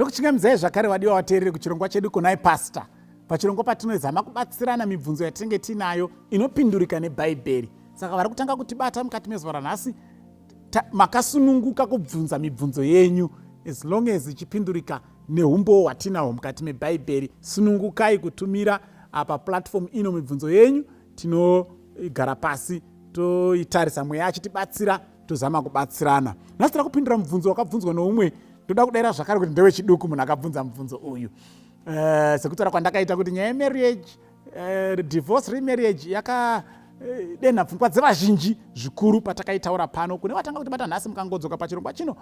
Ndokuchingamidzai zvakare vadiwa vateereri kuchirongwa chedu Kunai Pastor. Pachirongwa patinozama kubatsirana mibvunzo yatinenge tiinayo inopindurika neBhaibheri. Saka vari kutanga kutibata mukati mezuva ranhasi, makasununguka kubvunza mibvunzo yenyu as long as ichipindurika neumbowo hwatinahwo mukati meBhaibheri. Sunungukai kutumira apa platform ino mibvunzo yenyu, tinogara pasi toitarisa, mweya achitibatsira, tozama kubatsirana. Nhasi tira kupindura mubvunzo wakabvunzwa noumwe. Ndoda kudaira zvakare kuti ndewechiduku munhu akabvunza mubvunzo uyu. Sekutaura kwandakaita kuti nyaya yemarriage, divorce, remarriage yakadenha pfungwa dzevazhinji zvikuru patakaitaura pano. Kune vatanga kutibata nhasi, mukangodzoka pachirongwa chino,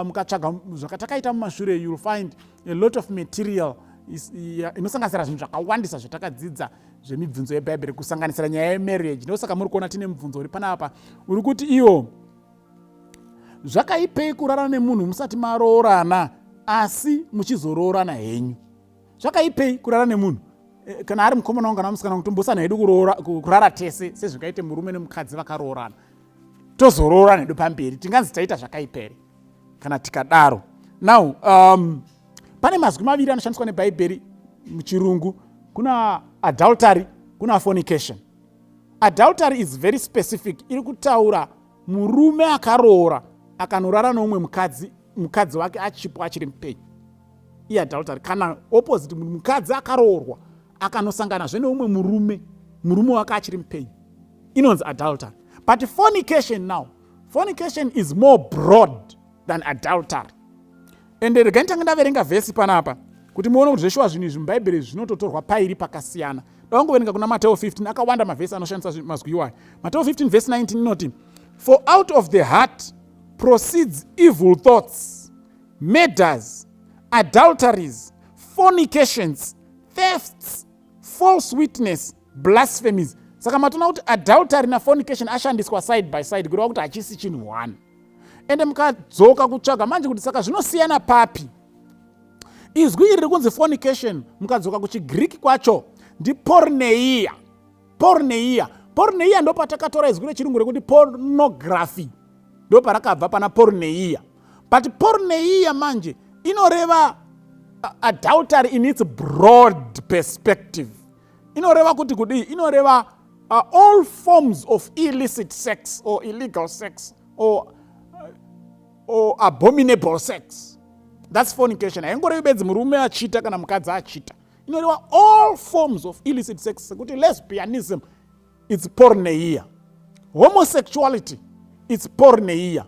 mukatsvaga zvakatakaita mumashure, you'll find a lot of material inosanganisira zvinhu zvakawandisa zvatakadzidza zvemibvunzo yebhaibheri, kusanganisira nyaya yemarriage. Ndosaka muri kuona tine mubvunzo uri panapa uri kuti iwo, zvakaipei kurara nemunhu musati maroorana asi muchizoroorana henyu? Zvakaipei kurara nemunhu, kana ari mukomana wangu kana musikana, kutombosana hedu kurara tese sezvingaite murume nemukadzi vakaroorana, tozoroorana hedu pamberi? Tinganzi taita zvakaipere kana tikadaro? Now, pane mazwi maviri anoshandiswa nebhaibheri muchirungu. Kuna adultery, kuna fornication. Adultery is very specific, iri kutaura murume akaroora akanorara noumwe mukadzi, mukadzi wake achipo, achiri mupenyu, iadultery. Kana opposite, mukadzi akaroorwa akanosanganazve neumwe murume, murume wake achiri mupenyu, inonzi adultery. But fornication now, fornication is more broad than adultery. Ende regai nditange ndaverenga vhesi panapa kuti muone kuti zveshuwa zvinhu izvi mubhaibheri zvinototorwa pairi pakasiyana. Dawangoverenga kuna Mateo 15. Akawanda mavhesi anoshandisa mazwi iwayo. Mateo 15 vhesi 19 inoti, "For out of the heart proceeds evil thoughts, murders, adulteries, fornications, thefts, false witness, blasphemies." Saka matoona kuti adultery nafornication ashandiswa side by side, kureva kuti hachisi chinhu one. Ende mukadzoka kutsvaga manje kuti saka zvinosiyana papi izwi iri riri kunzi fornication, mukadzoka kuchigiriki kwacho ndiporneia. Porneia, porneia ndo patakatora izwi rechirungu rekuti pornography, ndo parakabva pana porneia. But porneia manje inoreva adultery in its broad perspective. Inoreva kuti kudii? Inoreva all forms of illicit sex or illegal sex or abominable sex. That's fornication. Haingorevi bedzi murume achiita kana mukadzi achiita, inoreva all forms of illicit sex, sekuti lesbianism, it's porneia; homosexuality, it's porneia;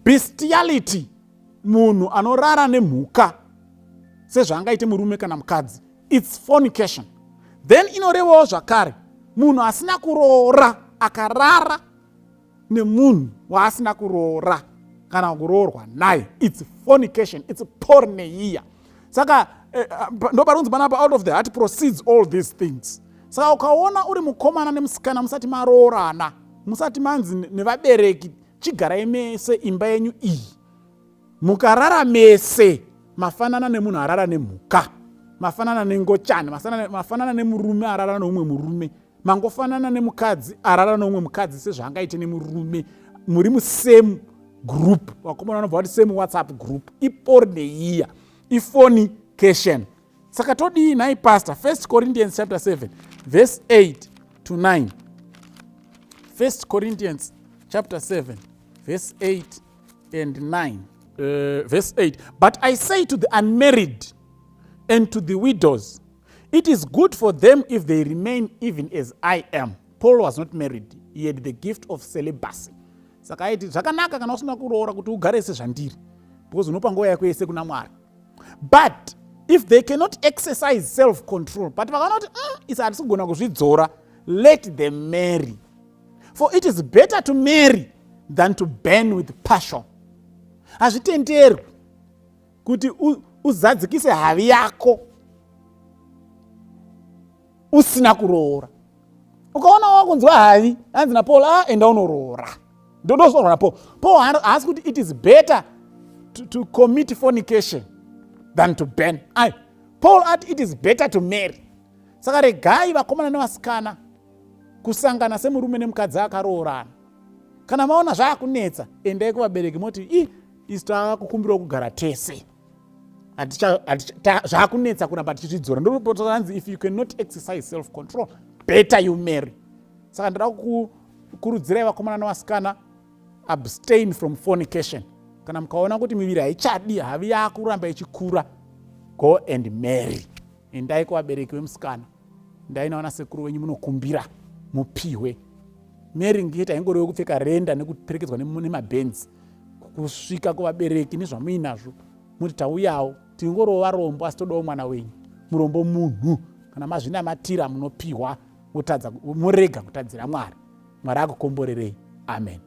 bestiality, munhu anorara nemhuka sezvaangaite murume kana mukadzi, it's fornication. Then inorevawo zvakare munhu asina kuroora akarara nemunhu waasina kuroora kana kuroorwa naye, it's fornication, it's porneia. Saka ndo parunzi panapa, "Out of the heart proceeds all these things." Saka ukaona uri mukomana nemusikana musati maroorana, musati manzi nevabereki chigarai mese imba yenyu iyi, mukarara mese, mafanana nemunhu arara nemhuka, mafanana nengochani, mafanana nemurume arara neumwe murume, mangofanana nemukadzi arara neumwe mukadzi sezvaangaite nemurume. Muri musame group. Vakomana vanobva vati same WhatsApp group. Iporneia, ifornication. Saka todii nhai pastor? First Corinthians chapter 7 verse 8 to 9. First Corinthians chapter 7 verse 8 and 9. Verse 8, "But I say to the unmarried and to the widows, it is good for them if they remain even as I am." Paul was not married. He had the gift of celibacy. Saka aiti zvakanaka kana usina kuroora kuti ugare sezvandiri, because unopa nguva yako yese kuna Mwari. "But if they cannot exercise self control," but vakaona kuti isi hatisi kugona kuzvidzora, "let them marry, for it is better to marry than to burn with passion." Hazvitenderwi kuti uzadzikise havi yako usina kuroora. Ukaona wakunzwa havi, anzi naPaul, a enda unoroora. Ndodozorwa naPaul. Paul haasi kuti it is better to commit fornication than to burn. Ai, Paul ati it is better to marry. Saka regai vakomana nevasikana kusangana semurume nemukadzi akaroorana. Kana maona zvaakunetsa, endai kuvabereki moti, i isu taakukumbirawo kugara tese. Zvakunetsa kuramba tichizvidzora. Ndopotanzi if you cannot exercise self control, better you marry. Saka ndoda kukurudzirai vakomana nevasikana, abstain from fornication. Kana mukaona kuti miviri haichadi, havi yakuramba ichikura, go and marry. Endai kuvabereki vemusikana, ndai naona sekuru wenyu, munokumbira mupihwe. Marrying yet haingorewe kupfeka renda nekuperekedzwa nemabhenzi. Kusvika kuvabereki nezvamuinazvo, muti, "Tauyawo, tingorowo varombo, asi todawo mwana wenyu." Murombo munhu. Kana mazvinamatira, munopiwa, murega kutadzira Mwari. Mwari akukomborerei. Amen.